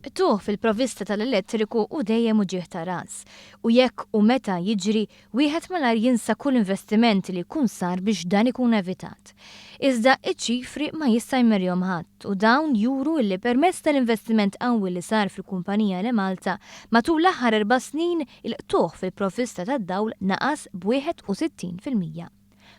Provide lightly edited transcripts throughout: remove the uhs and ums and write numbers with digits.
Qtugħ fil-provvista tal-elettriku hu dejjem uġigħ ta' ras, u jekk u meta jiġri, wieħed malajr jinsa kull investiment li jkun sar biex dan ikun evitat. Iżda iċ-ċifri ma jista' jmerihom ħadd u dawn juru illi permezz tal-investiment qawwi li sar fil-kumpanija Enemalta matul l-aħħar erba' snin il-qtugħ fil-provvista tad-dawl naqas b'61%.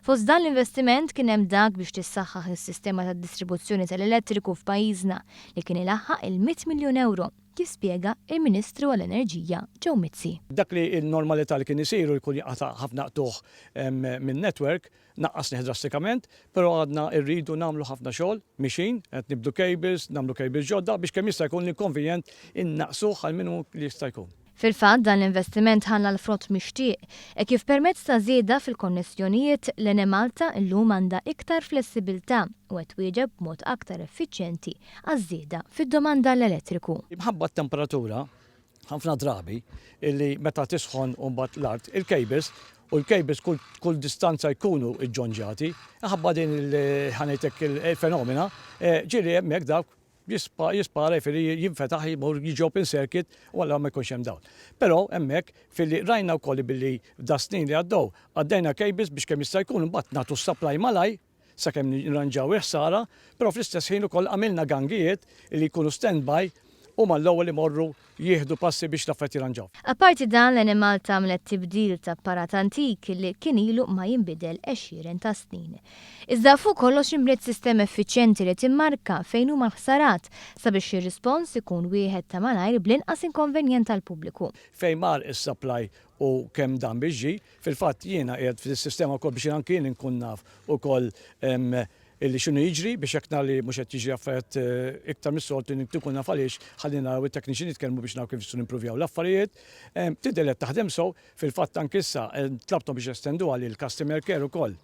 Fost dan l-investiment kien hemm dak biex tissaħħaħ is-sistema tad-distribuzzjoni tal-elettriku f'pajjiżna li kien ilaħħaq il-mitt miljun ewro, kif spjega il-Ministru għall-Enerġija Joe Mizzi. Dak li n-normalità li kien isir u jkun jinqata' ħafna qtugħ min-network, naqqasnih drastikament, però għadna rridu nagħmlu ħafna xogħol, mixin, qed nibdu cables, nagħmlu cables ġodda biex kemm jista' jkun l-inkonvenjent innaqqsuh għall-minimu li jista' jkun. Fil-fatt, dan l-investiment ħalla l-frott mixtieq, hekk kif permezz ta' żieda fil-konnessjonijiet, l-Enemalta llum għandha iktar flessibilità u qed twieġeb b'mod aktar effiċjenti għaż-żieda fid-domanda għall-elettriku. Imħabba t-temperatura, ħafna drabi illi meta tisħon u mbagħad l-art, il-cables, u l-cables kull, kull distanza jkunu ġġonġati, imħabba din il, ħa ngħidlek il-fenomena, ġieli hemmhekk dawk jispara jifieri jinfetaħ jmur jiġi open circuit u allura ma jkunx hemm dawl. Però hemmhekk filli rajna wkoll billi f'das-snin li għaddew għaddejna cables biex kemm jista' jkun imbagħad nagħtu s-supply malajr sakemm nirranġaw il-ħsara, però fl-istess ħin ukoll għamilna gangijiet li jkunu stand-by u mal-ewwel imorru jieħdu passi biex l-affarijiet jirranġaw. Apparti dan, l-Enemalta għamlet tibdil ta' apparat antik li kien ilu ma jinbidel għexieren ta' snin. Iżda fuq kollox inbniet sistema effiċjenti li timmarka fejn huma l-ħsarat sabiex ir-rispons ikun wieħed ta' malajr bl-inqas inkonvenjent għall-pubbliku. Fejn mar is-supply u kemm dam biex ġie. Fil-fatt jiena qiegħed fis-sistema wkoll biex anki jien inkun naf ukoll illi x'inhu jiġri biex jekk nara li mhux qed jiġri affarijiet iktar mis-soltu nkun naf għaliex ħalli naraw it-technician jitkellmu biex naraw kif nistgħu nimpruvjaw l-affarijiet. Tidher li qed taħdem sew, fil-fatt anki issa tlabthom biex jestenduha lill-customer care ukoll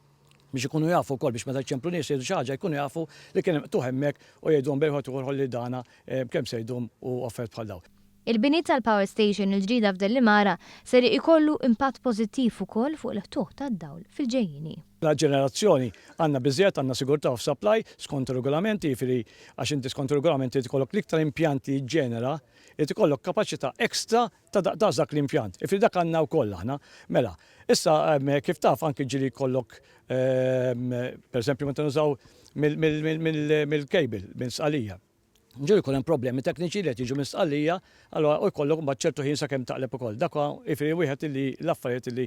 biex ikunu jafu wkoll biex meta jċemplu nies jgħidu xi ħaġa jkunu jafu li kien hemm qtugħ hemmhekk u jgħidulhom bejn wieħed u ieħor ħolli dana kemm se jdum u affarijiet bħal dawn. Il-bini tal-power station il-ġdida f'Dellimara ser ikollu impatt pożittiv ukoll fuq il-ħtuħ tad-dawl fil-ġejjieni. La ġenerazzjoni għandna biżżejjed, għandna sigurtà of supply skont ir-regolamenti, jiġifieri għax inti skont ir-regolamenti irid ikollok l-iktar impjant li jiġġenera, irid ikollok kapaċità extra ta' daqs dak l-impjant. Jiġifieri dak għandna wkoll aħna. Mela, issa kif taf anki ġieli jkollok pereżempju meta nużaw mill-cable, minn Sqalija. Ġieli jkun hemm problemi tekniċi li qed jiġu minn Sqallija, allura u jkollok imbagħad ċertu ħin sakemm taqleb ukoll. Dak huwa jifieri wieħed illi l-affarijiet illi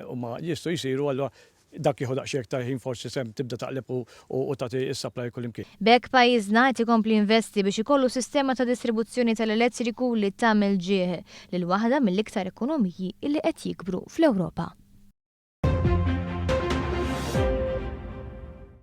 huma jistgħu jsiru allura dak jieħu daqsxejn iktar ħin forsi sehem tibda taqleb u tagħti s-supply kullimkien. B'hekk pajjiżna qed ikompli jinvesti biex ikollu sistema ta' distribuzzjoni tal-elettriku li tagħmel ġieħ lil waħda mill-iktar ekonomiji li qed jikbru fl-Ewropa.